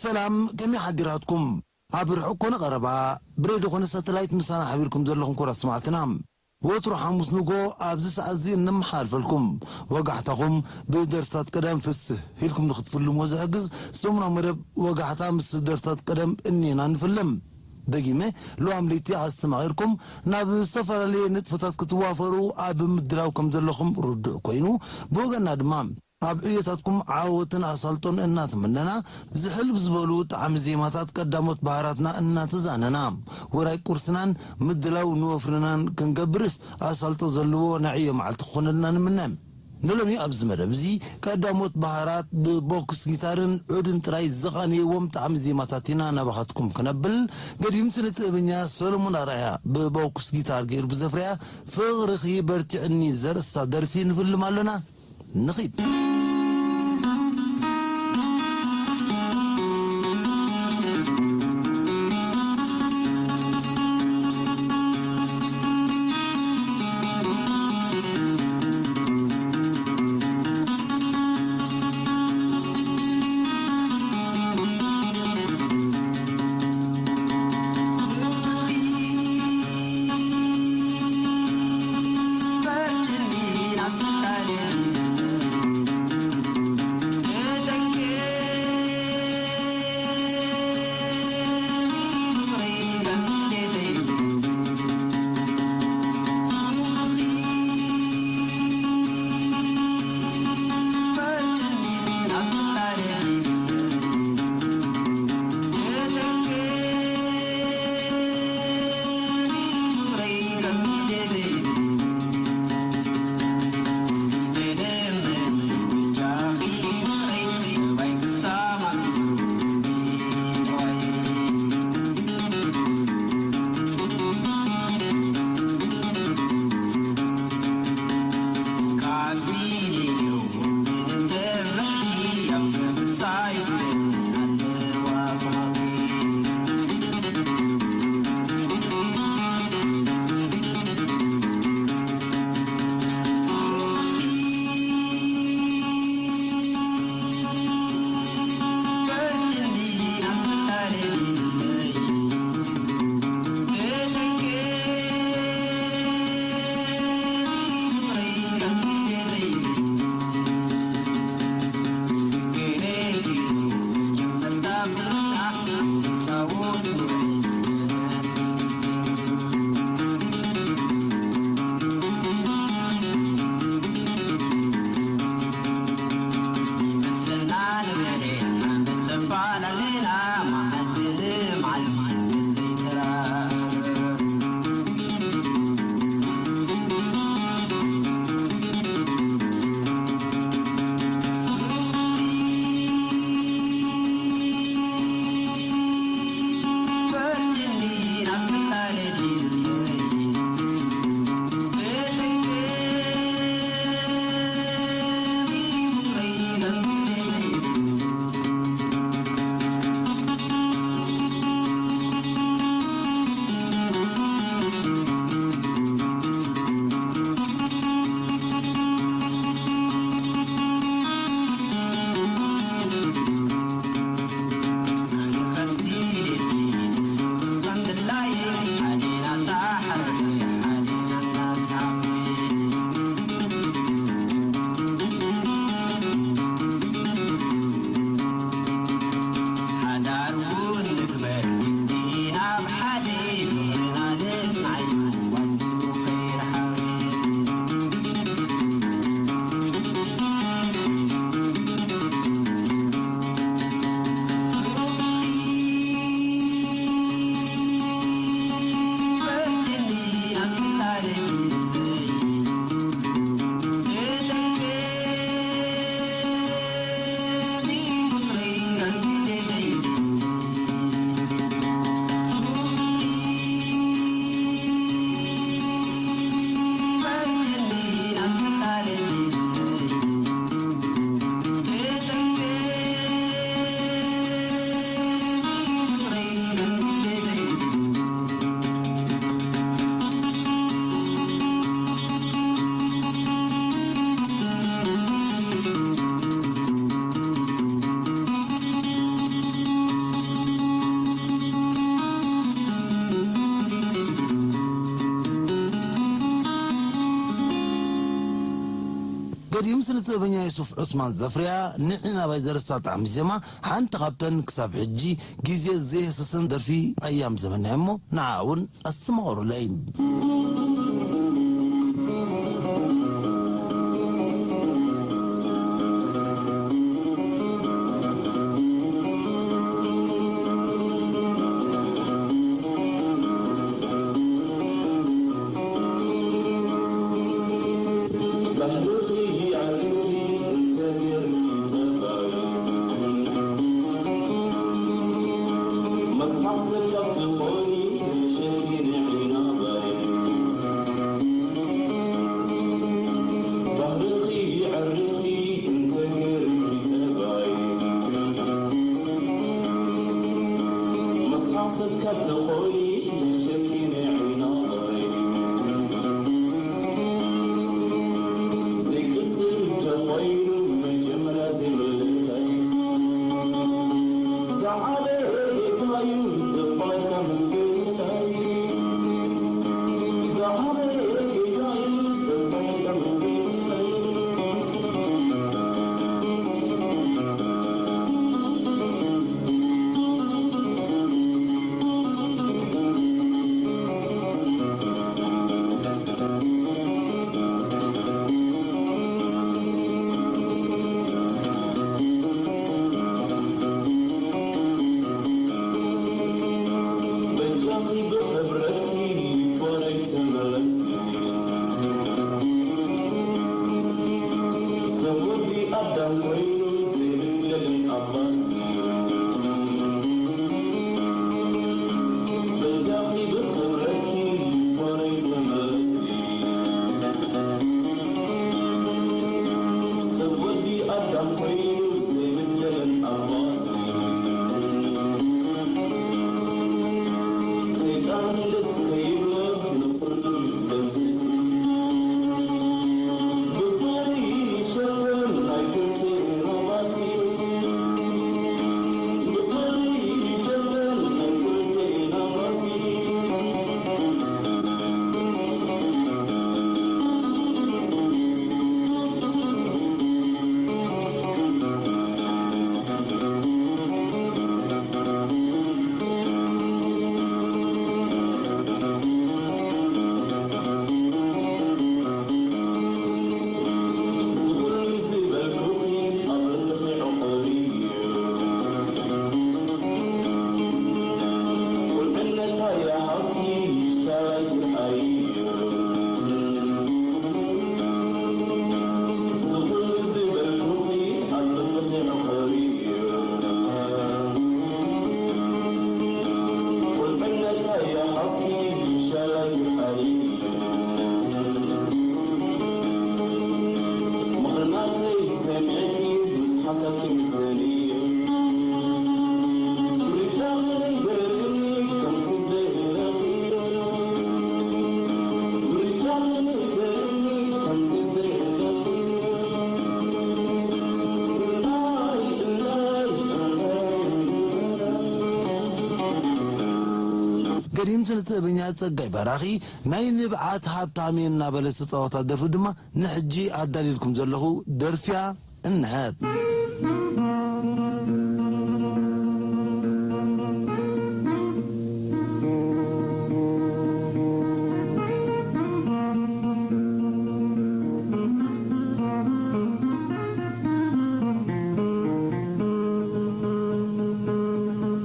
ሰላም፣ ከመይ ሓዲራትኩም? ኣብ ርሑቕ ኮነ ቀረባ፣ ብሬድዮ ኮነ ሳተላይት ምሳና ሓቢርኩም ዘለኹም ክቡራት ሰማዕትና፣ ወትሩ ሓሙስ ንጎ ኣብዚ ሰዓት እዚ እነመሓላልፈልኩም ወጋሕታኹም ብደርፍታት ቀደም ፍስህ ኢልኩም ንኽትፍልምዎ ዝሕግዝ ሰሙናዊ መደብ ወጋሕታ ምስ ደርፍታት ቀደም እኒና ንፍልም። ደጊመ፣ ሎሚ ለይቲ ኣስተማቒርኩም ናብ ዝተፈላለየ ንጥፈታት ክትዋፈሩ ኣብ ምድላው ከም ዘለኹም ርዱእ ኮይኑ፣ ብወገንና ድማ ኣብ ዕዮታትኩም ዓወትን ኣሳልጦን እናተመነና፣ ዝሕል ብዝበሉ ጣዕሚ ዜማታት ቀዳሞት ባህራትና እናተዛነና፣ ውራይ ቁርስናን ምድላው ንወፍርናን ክንገብርስ ኣሳልጦ ዘለዎ ናይ ዕዮ መዓልቲ ክኾነልና ንምነ። ንሎሚ ኣብዚ መደብ እዚ ቀዳሞት ባህራት ብቦክስ ጊታርን ዑድን ጥራይ ዝቓነይዎም ጣዕሚ ዜማታት ኢና ናባኻትኩም ክነብል። ገዲም ስነ ጥበበኛ ሰሎሞን ኣርኣያ ብቦክስ ጊታር ገይሩ ብዘፍረያ ፍቕርኺ በርቲዕኒ ዘርእስታ ደርፊ ንፍልም ኣሎና። ንኺድ። ቅድም ስነ ጥበበኛ ዩሱፍ ዑስማን ዘፍርያ ንዒ ናባይ ዘረሳ ጣዕሚ ዜማ፣ ሓንቲ ካብተን ክሳብ ሕጂ ግዜ ዘይህሰሰን ደርፊ ኣያም ዘመንና እሞ፣ ንዓ እውን ኣስተማቕሩለይ። ገዲም ስነ ጥበበኛ ጸጋይ በራኺ ናይ ንብዓት ሃብታሜ እናበለ ዝተጻወታ ደርፊ ድማ ንሕጂ ኣዳልየልኩም ዘለኹ ደርፊያ እንሀት።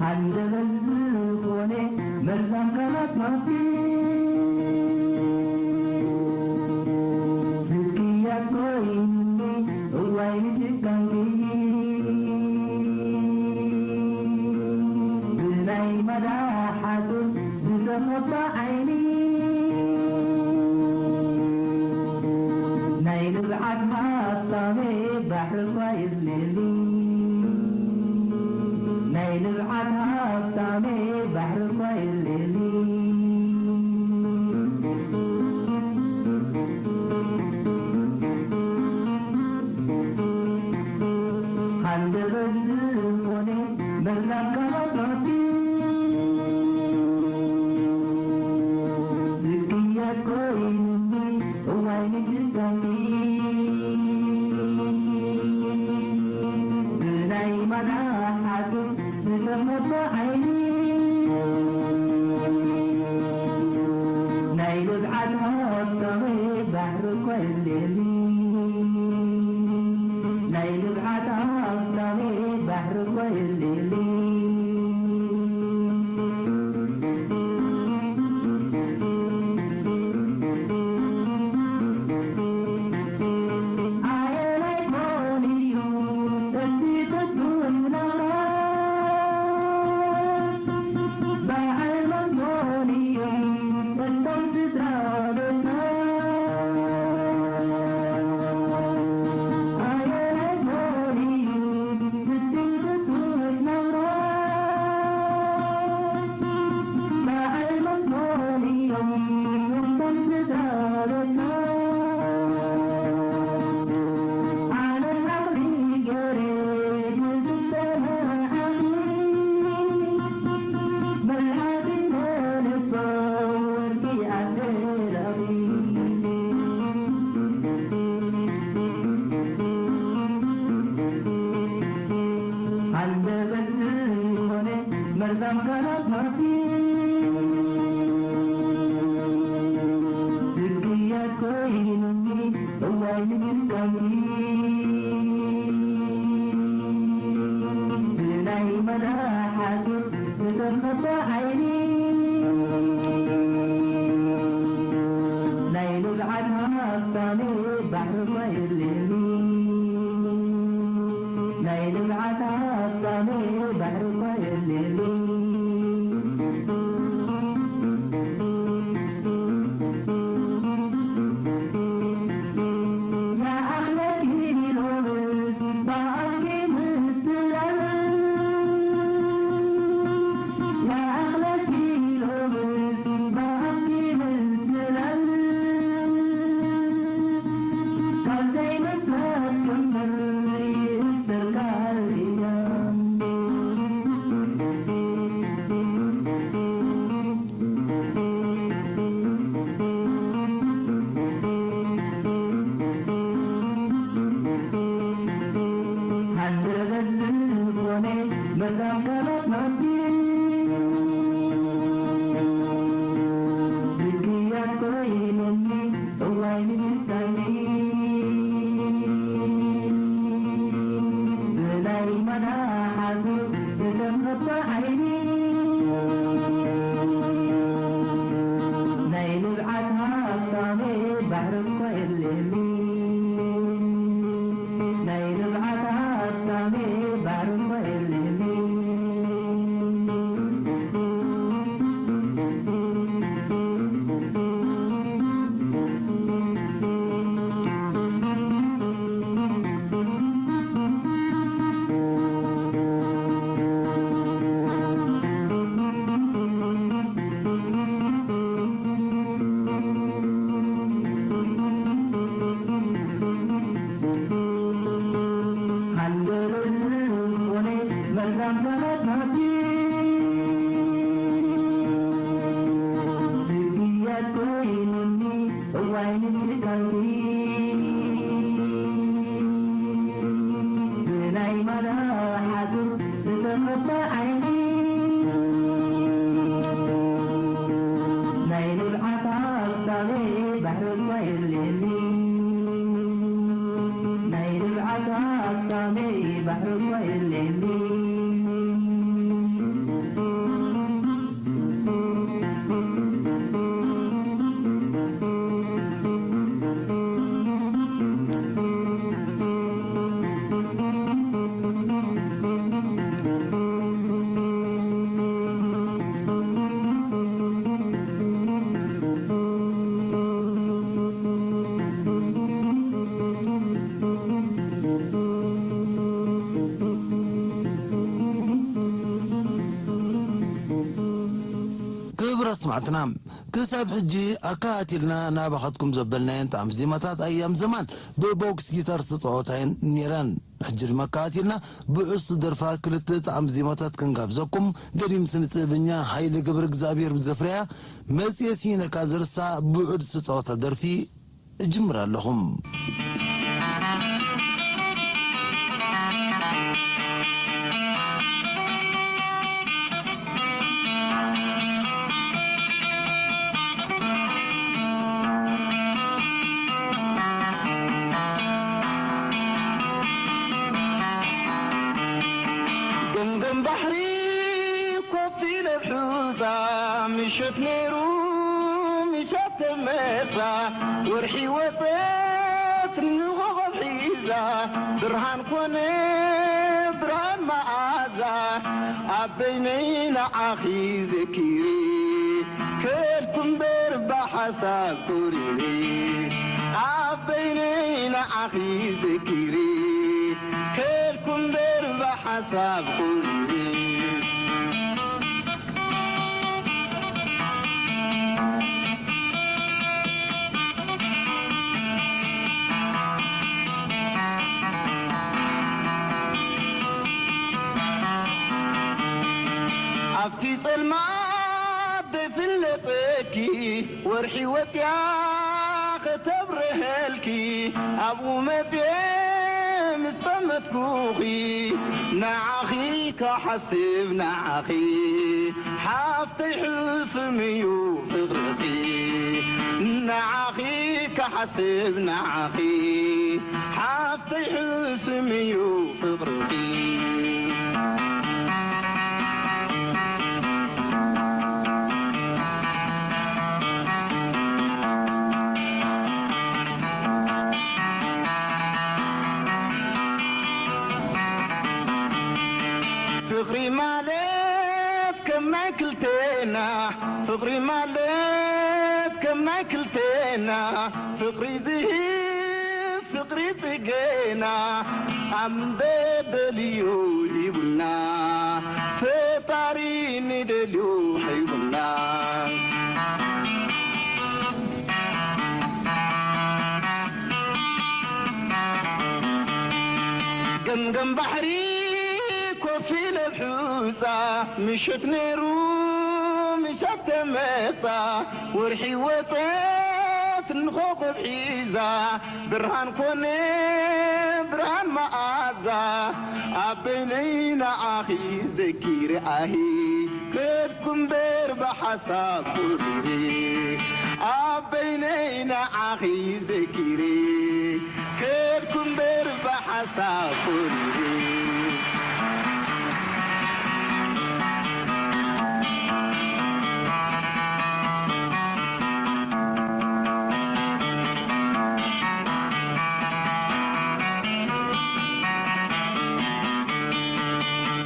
ሃንደበት ዝኾነ መርዛም ቃላት ማስቲ ስክያት ኮይኑኒ እዋይ ንጭካንኪ ብናይ ማዳ ሓጹር ዝተኸባ ዓይኒ ናይ ንብዓት ሃብታመ ባሕሪ እኳ የብለኒ ናይ ንብዓት ሃብታመ ባሕሪ እኳ የብለኒ ሃንደበት ዝኾነ መርዛም ቃላት ስክያት ኮይኑኒ እዋይ ንግዳሚ ልብዓት ሃብታመይ ባሕሪ እኮ የድልየኒ። ናይ ልብዓት ሃብታመይ ባሕሪ እኮ የድልየኒ። ኣየናይ ኮን እዩ እቲ ፍቱን ናብራ? በዓል መን ኮን እዮም እቶም ስድራ ቤትና? ኣየናይ ኮን እዩ እቲ ፍቱን ናብራ? በዓል መን ኮን እዮም እቶም ስድራ ቤትና? ኣነ ዓቕሊ ገይረ ብዝሰምዓኺ፣ ብልሓትነ ልባ ወርቂ ኣደራኺ። ሃንደበት ዝኾነ መርዛም ቃላት ናትኪ፣ ድክያት ኮይኑኒ እዋይ ንግስታንኪ። ብናይ መዳ ሓሶት ዝተኸበ ዓይኒ፣ ናይ ልብዓት ሃብታመይ ባሕሪ እኳ የድልየኒ። ናይ ልብዓት ሃብታመይ ባሕሪ እኳ የድልየኒ። ሃንደበት ዝኾነ መርዛም ቃላት ናትኪ፣ ድክያት ኮይኑኒ እዋይ ንግስታኒ። ብናይ መዳ ሓሶት ዝተኸበ ዓይኒ፣ ናይ ልብዓት ሃብታመይ ባሕሪ እኳ የድልየኒ። ናይ ልብዓት ሃብታመይ ባሕሪ እኳ የድልየኒ። ሃንደበት ዝኾነ መርዛም ቃላት ናትኪ፣ ድክያት ኮይኑኒ እዋይ ንጭካንኪ። ብናይ ማራ ሓጹር ዝተኸባ ዓይኒ፣ ናይ ንብዓት ሃብታመይ ባሕሪ እኳ የድልየኒ። ናይ ንብዓት ሃብታመይ ባሕሪ እኳ የድልየኒ። ክቡራት ሰማዕትና፣ ክሳብ ሕጂ ኣካታቲልና ናባኻትኩም ዘበልናየን ጣዕሚ ዜማታት ኣያም ዘማን ብቦክስ ጊታር ዝተጻወታ እየን ነይረን። ሕጂ ድማ ኣካታቲልና ብዕስቱ ደርፋ ክልተ ጣዕሚ ዜማታት ክንጋብዘኩም፣ ገዲም ስነ ጥበበኛ ሃይለ ገብረ እግዚኣብሔር ብዘፍረያ መጽየሲ ነካ ዝርሳ ብዑድ ዝተጻወታ ደርፊ እጅምር ኣለኹም። ነይሩ ምሸት ተመጻ፣ ወርሒ ወጸት ንኾኾብ ሒዛ፣ ብርሃን ኮነ ብርሃን መዓዛ፣ ኣብ በይነይ ንዓኺ ዘኪሪ፣ ከድኩ እምበር ብሓሳብ ኮሪሪ፣ ኣብ በይነይ ንዓኺ ዘኪሪ፣ ከድኩ እምበር ብሓሳብ ኮሪሪ። ኣብቲ ጸልማት ዘይፍለጠኪ ወርሒ ወጽያ ከተብርሀልኪ ኣብኡ መጽየ ምስ ጠመትኩኺ ንዓኺ ክሓስብ ንዓኺ ሓፍተይ ሕሱም እዩ ፍቕርኺ ንዓኺ ክሓስብ ንዓኺ ሓፍተይ ሕሱም እዩ ፍቕርኺ። ፍቕሪ ማለት ከም ናይ ክልቴና፣ ፍቕሪ ማለት ከም ናይ ክልቴና፣ ፍቕሪ ዝህብ ፍቕሪ ጽጌና፣ ኣብ እንደደልዮ ሂቡና፣ ፈጣሪ ንደልዮ ሂቡና። ገምገም ባሕሪ ኮፍ ኢለ ሑጻ፣ ምሸት ነይሩ ምሸት ተመጻ፣ ወርሒ ወጸት ንኾኾብ ሒዛ፣ ብርሃን ኮነ ብርሃን መዓዛ፣ ኣብ በይነይ ንዓኺ ዘኪረ ኣሂ፣ ከድኩ እምበር ብሓሳብ ኮሪሪ፣ ኣብ በይነይ ንዓኺ ዘኪረ፣ ከድኩ እምበር ብሓሳብ ኮሪሪ።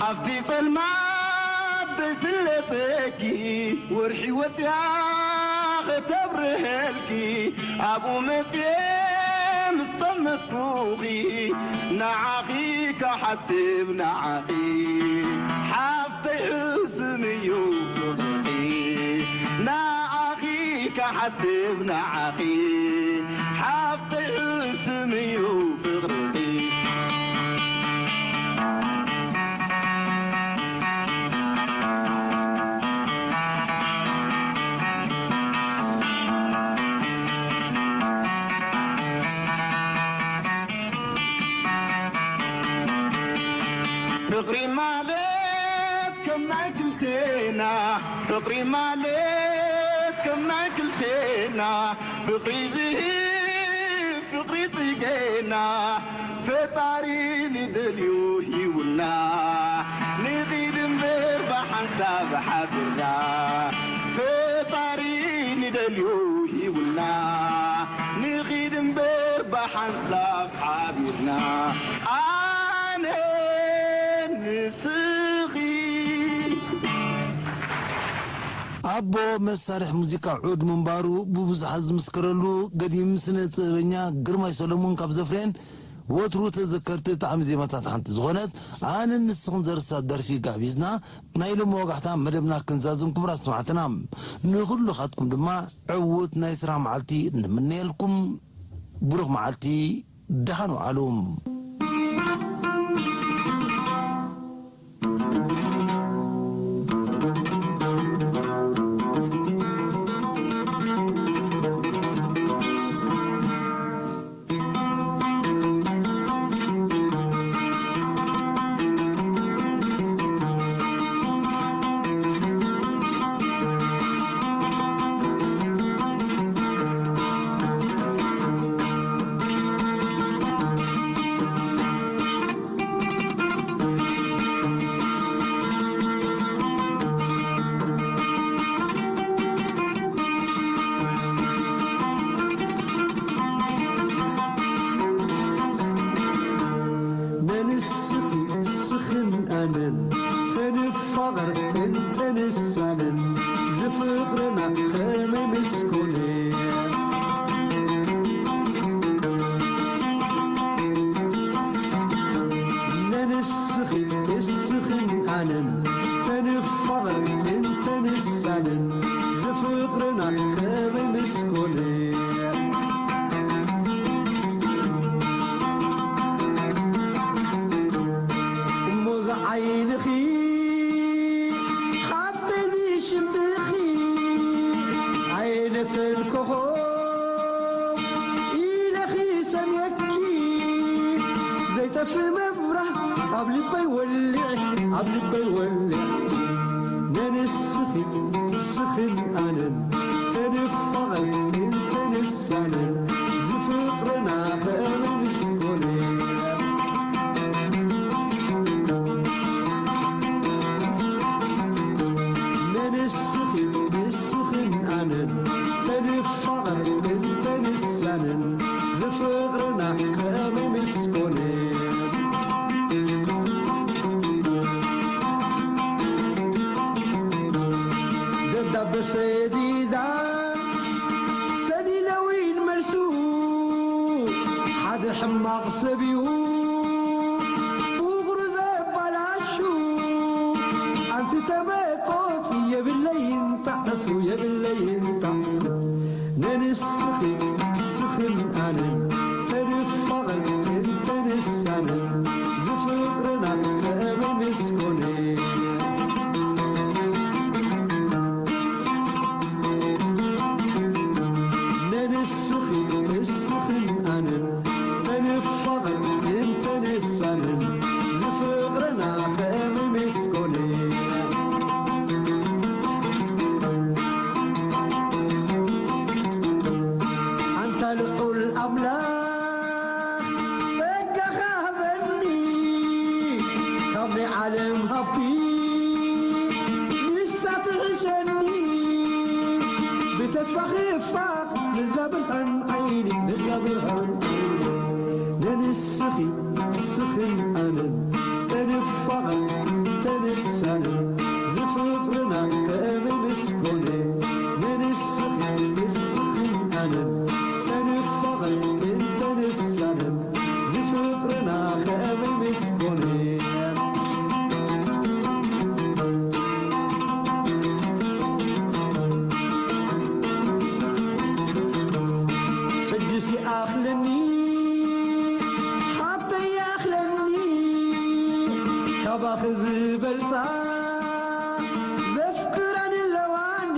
ኣብቲ ጸልማት ዘይፍለጠኪ ወርሒ ወጽያ ከተብርሀልኪ ኣብኡ መጽየ ምስ ጠመትኩኺ ንዓኺ ክሓስብ ንዓኺ ሓፍተይ ሕሱም እዩ ፍቕርኺ ንዓኺ ክሓስብ ንዓኺ ሓፍተይ ሕሱም እዩ ፍቕርኺ። ፍቕሪ ማለት ከም ናይ ክልቴና፣ ፍቕሪ ማለት ከም ናይ ክልቴና፣ ፍቕሪ ዝህብ ፍቕሪ ጽጌና፣ ፈጣሪ ንደልዩ ሂቡና፣ ንኺድ እምበር ብሓንሳብ ሓቢርና። ፈጣሪ ንደልዩ ሂቡና፣ ንኺድ እምበር ብሓንሳብ ሓቢርና። ኣነ ንስኺ። ኣቦ መሳርሒ ሙዚቃ ዑድ ምንባሩ ብብዙሓት ዝምስከረሉ ገዲም ስነ ጥበበኛ ግርማይ ሰሎሞን ካብ ዘፍረየን ወትሩ ተዘከርቲ ጣዕሚ ዜማታት ሓንቲ ዝኾነት ኣነን ንስኽን ዘርሳ ደርፊ ጋቢዝና ናይ ሎሚ ወጋሕታ መደብና ክንዛዝም ክቡራት ሰማዕትና። ንኹልኻትኩም ድማ ዕዉት ናይ ስራሕ መዓልቲ ንምነየልኩም። ብሩኽ መዓልቲ፣ ደሓን ውዓሉ። ተንፋቕር እንተንሳንን ዝፍቕርና ከመይ ምስኮነ። እሞ ዝዓይንኺ ሓብተይ ዝሽምጥኺ ዓይነተን ኮኾብ ኢለኺ ሰምየኪ ዘይጠፍእ መብራህ ኣብ ልበይ ወሊዕ ኣብ ልበይ ወሊዕ ነንስኺ ንስኽን ኣነን ተንፋቐር እንተንሳነን ዝፍቕርና ከመይ ምስኮነ። ነንስኺ ንስኽን ኣነን ተንፋቐር እንተንሳነን ዝፍቕርና ከመይ ምስኮነ። ደብዳበ ሰዲዳ ሰዲደ ዊን መልሱ ሓደ ሕማቕ ሰብ እዩ ፍቕሩ ዘባላሹ። ኣንቲ ተበቆጽ የብለይን ጣዕሱ የብለይን ጣዕሱ። ነንስኺ ንስኽን ኣነን ተንፋቐር እንተንሳነን ዝፍቕርና ከመይ ምስኮነ። ነንስኺ ንስኽን ኣነን ተንፋቐር እንተንሳነን ዝፍቕርና ከመይ ምስኮነ። ኣንታ ልዑል ኣምላኽ ጸጋኻ ሃበኒ ካብ ናይ ዓለም ሃብቲ ንሳ ትሕሸኒ ብተስፋ ክፋቕ ነዛ ብርሃን ዓይኒ ነዛ ብርሃን ዓይኒ ነንስኺ ንስኽን ኣነን ተንፋቐር ተንሳነን ዝፍቕርና ከመይ ምስኮነ። ነንስኺ ንስኽን ኣነን ተንፋቐር እንተንሳነን ዝፍቕርና ከመይ ምስኮነ። ሕጂስ ይኣኽለኒ ሓብተይ ይኣኽለኒ ካባኺ ዝበልጻ ዘፍቅራኒ ኣለዋኒ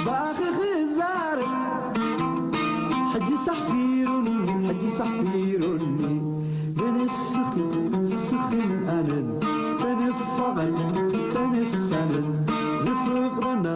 ብኣኺ ክዛረብ ሕጂ ሳሕፊሩኒ ሕጂ ሳሕፊሩኒ። ነንስኺ ንስኽን ኣነን ተንፋቐር ተንሳነን ዝፍቕርና